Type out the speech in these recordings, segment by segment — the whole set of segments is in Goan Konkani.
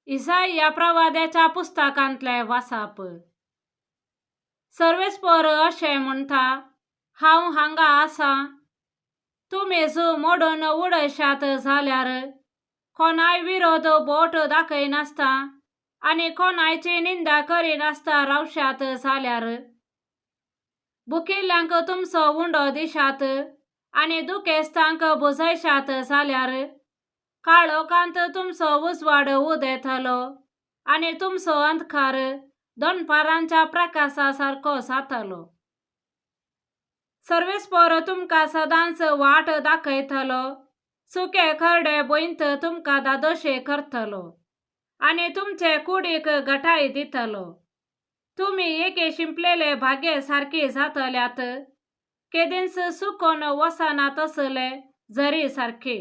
इसाईया प्रवाद्याच्या पुस्तकांतलें वाचप. सर्वेस्पर अशें म्हणटा, हांव हांगा आसा. तुमी जू मोडून उडयशात जाल्यार कोणाय विरोध बोट दाखयनासता आनी कोणायची निंदा करिनासता रावशात जाल्यार, भुकिल्ल्यांक तुमचो उंडो दिशात आनी दुखेस्तांक भुजयशात जाल्यार, काळोखांत तुमचो उजवाड उदेतलो आनी तुमचो अंधकार दनपारांच्या प्रकाशा सारको जातलो. सर्वेस्पर तुमकां सदांच वाट दाखयतलो, सुके खरडे भंयत तुमकां धादोशे करतलो आनी तुमचे कुडीक घटाय दितलो. तुमी एके शिंपलेले भागे सारकी जातल्यात, केदींच सुकोन वचना तसले झरी सारकी.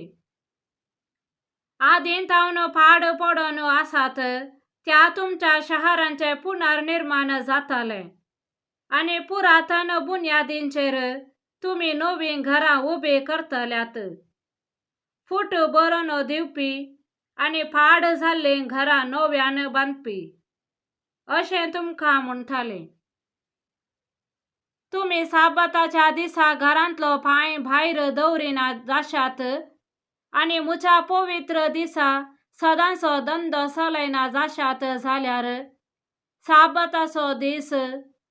आदीं थावन पाड पडून आसात त्या तुमच्या शहरांचें पुनर्निर्माण जातलें आनी पुरातन बुन्यादींचेर तुमी नवीं घरां उबीं करतल्यात. फूट भरून दिवपी आनी पाड जाल्लीं घरां नव्यान बांदपी अशें तुमकां म्हणटाले. तुमी साबाताच्या दिसा घरांतलो पांय भायर दवरिना जाशात आनी म्हज्या पवित्र दिसा सदांचो धंदो चलयना जाशात जाल्यार, साबाताचो दीस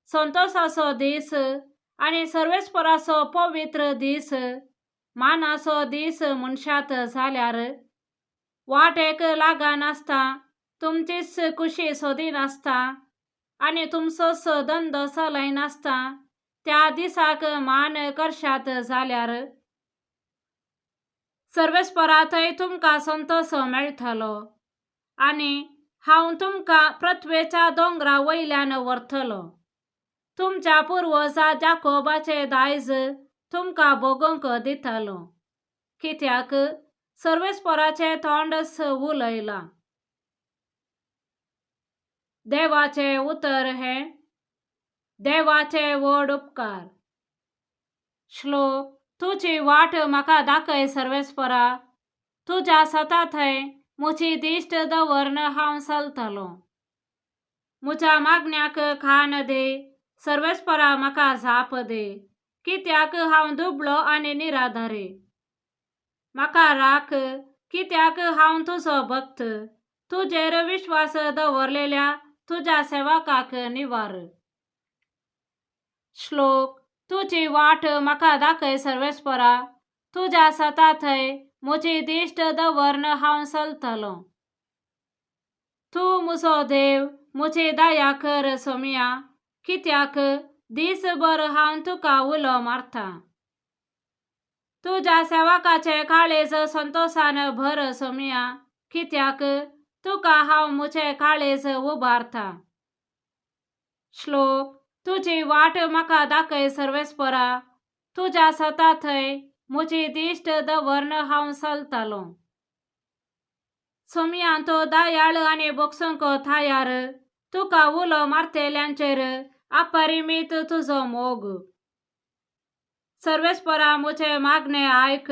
संतोशाचो दीस आनी सर्वेस्पराचो पवित्र दीस मानाचो दीस म्हणशात जाल्यार, वाटेक लागनासता तुमचीच खुशी सोदिनासता आनी तुमचोच धंदो चलयनासता त्या दिसाक मान करशात जाल्यार, सर्वेस्परा थंय तुमकां संतोश मेळटलो आनी हांव तुमकां पृथ्वेच्या दोंगरा वयल्यान व्हरतलो. तुमच्या पुर्वजा जाकोबाचें दायज तुमकां भोगूंक दितलो, कित्याक सर्वेस्पराचें तोंडच उलयलां. देवाचें उतर हें. देवाचे व्हड उपकार. श्लोक. तुजी वाट म्हाका दाखय सर्वेस्परा, तुज्या सता थंय म्हजी दिश्ट दवरन हांव चलतलो. म्हज्या मागण्याक कान दी सर्वेस्परा, म्हाका जाप दी, कित्याक हांव दुबळो आनी निराधारी. म्हाका राख, कित्याक हांव तुजो भक्त. तुजेर विश्वास दवरलेल्या तुज्या सेवकाक निवार. श्लोक. तुजी वाट म्हाका दाखय सर्वेस्परा, तुज्या सता थंय म्हजी दिश्ट दवरन हांव चलतलो. तूं म्हजो देव, म्हजी दया कर सोमया, कित्याक दीसभर हांव तुका उलो मारता. तुज्या सेवकाचें काळीज संतोशान भर सोमया, कित्याक तुका हांव म्हजें काळीज उबारता. श्लोक. तुजी वाट म्हाका दाखय सर्वेस्परा, तुज्या सता थंय म्हजी दिश्ट दवरन हांव चलतलो. सोमया, तो दयाळ आनी भोगसूंक तयार, तुका उलो मारतल्यांचेर अपरिमीत तुजो मोग. सर्वेस्परा, म्हजें मागणें आयक,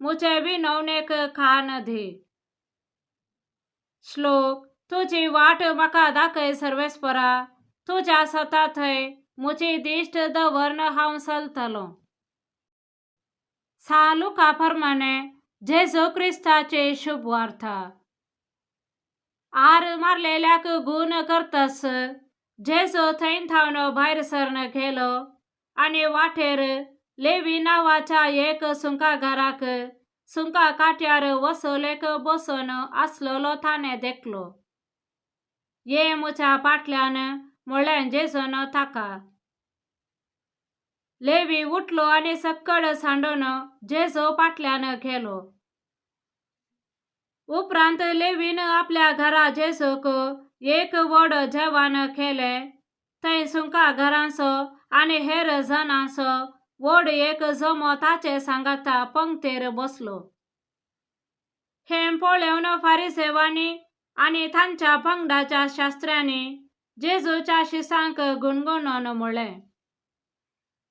म्हजे विनवणेक कान दी. श्लोक. तुजी वाट म्हाका दाखय सर्वेस्परा, तुज्या सता थंय म्हजी दिश्ट दवरन हांव चलतलो. सा लुका प्रमाणे जेजू क्रिस्ताची शुभवार्ता. आर मारलेल्याक गूण करतस जेजू थंय थावन भायर सरन गेलो आनी वाटेर लेवी नांवाच्या एक सुंकाघराक सुंका काट्यार वसोलेक बसून आसलेलो ताणें देखलो. ये म्हज्या फाटल्यान, म्हळें जेजून ताका. लेवी उठलो आनी सक्कड सांडून जेजू फाटल्यान गेलो. उपरांत लेवीन आपल्या घरा जेजूक एक व्हड जेवण केलें. थंय सुंकाघरांचो आनी हेर जाणांचो व्हड एक जमो ताचे सांगाता पंक्तेर बसलो. हें पळोवन फारिसेवांनी आनी तांच्या पंगडाच्या शास्त्र्यांनी जेजूच्या शिसांक गुणगुणून म्हळें,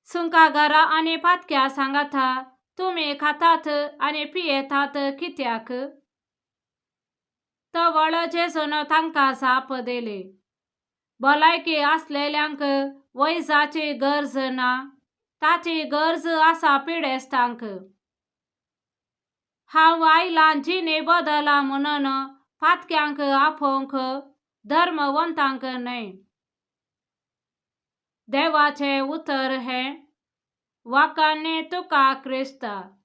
सुंकाघरां आनी पातक्या सांगाता तुमी खातात आनी पियेतात कित्याक? तवळ जेजून तांकां जाप दिली, भलायकी आसलेल्यांक वैजाची गरज ना, ताची गरज आसा पिडेस्तांक. हांव आयलां जिणे बदला म्हणून, पातक्यांक आपोवंक, धर्मवंतांक न्हय. देवाचें उतर हें. वाखाणणी तुका क्रिस्ता.